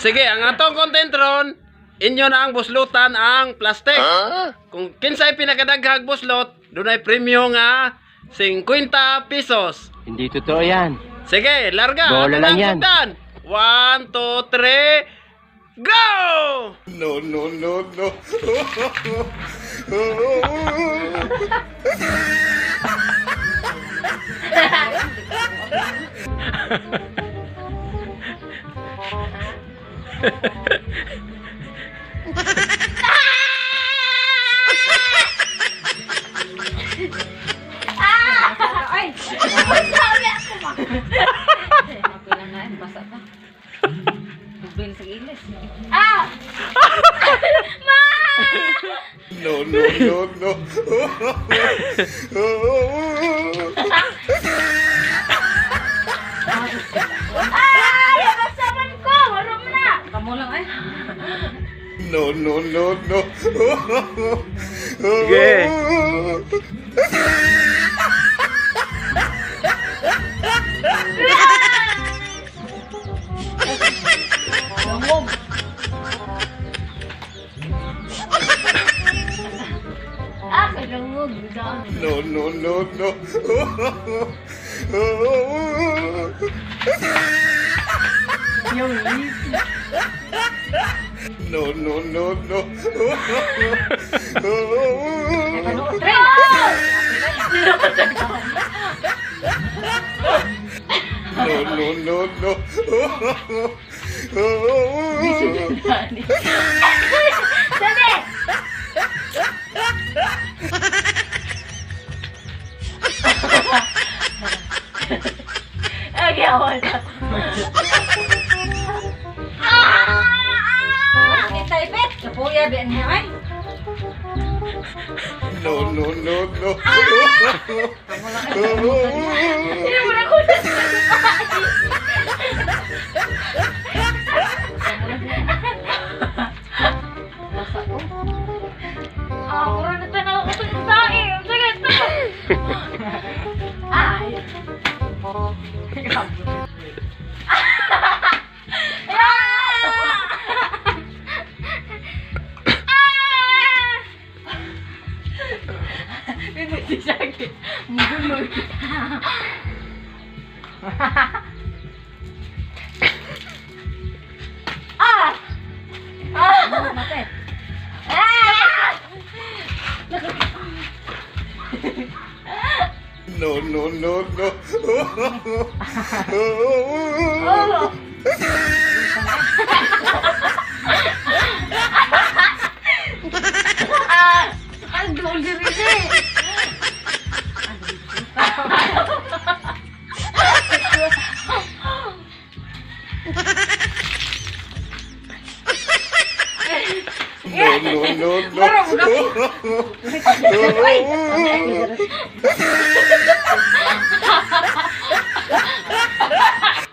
Sige, ang atong content ron, inyo na ang buslutan ang plastic. Kung kinsay pinakadaghag buslot, dunay premyo nga 50 pesos. Hindi totoo yan. Sige, larga. Bola Ato na lang ang yan. sugdan. 1, 2, 3, go! No, no, no, no. Ay! Sabi ako ba? Ako lang na, basa pa. Tubig sa ilis. Ah! Ma! No, no, no, no. Ay! Nabasaman ko! Warom na! Kamo lang ay. No, no, no, no. Sige. Lungog. Ah, kalungog. No, no, no, no. No, no, no, no. No, no, no, no. Sabi! Okay, ako na. Ah! Kita ipit. Kapuya, biyan niya ay. No, no, no, no. Hindi mo na ko na. Basa ko. Ah, mura na tanaw ko sa tae. Ang sagat to. Ay. Ah! Ah! Hindi si Shaggy. Muguloy. Ah! Ah! Mate. Ah! No, no, no, no. Oh! Ah! Ang duol si Rizzy. No, no, no, no.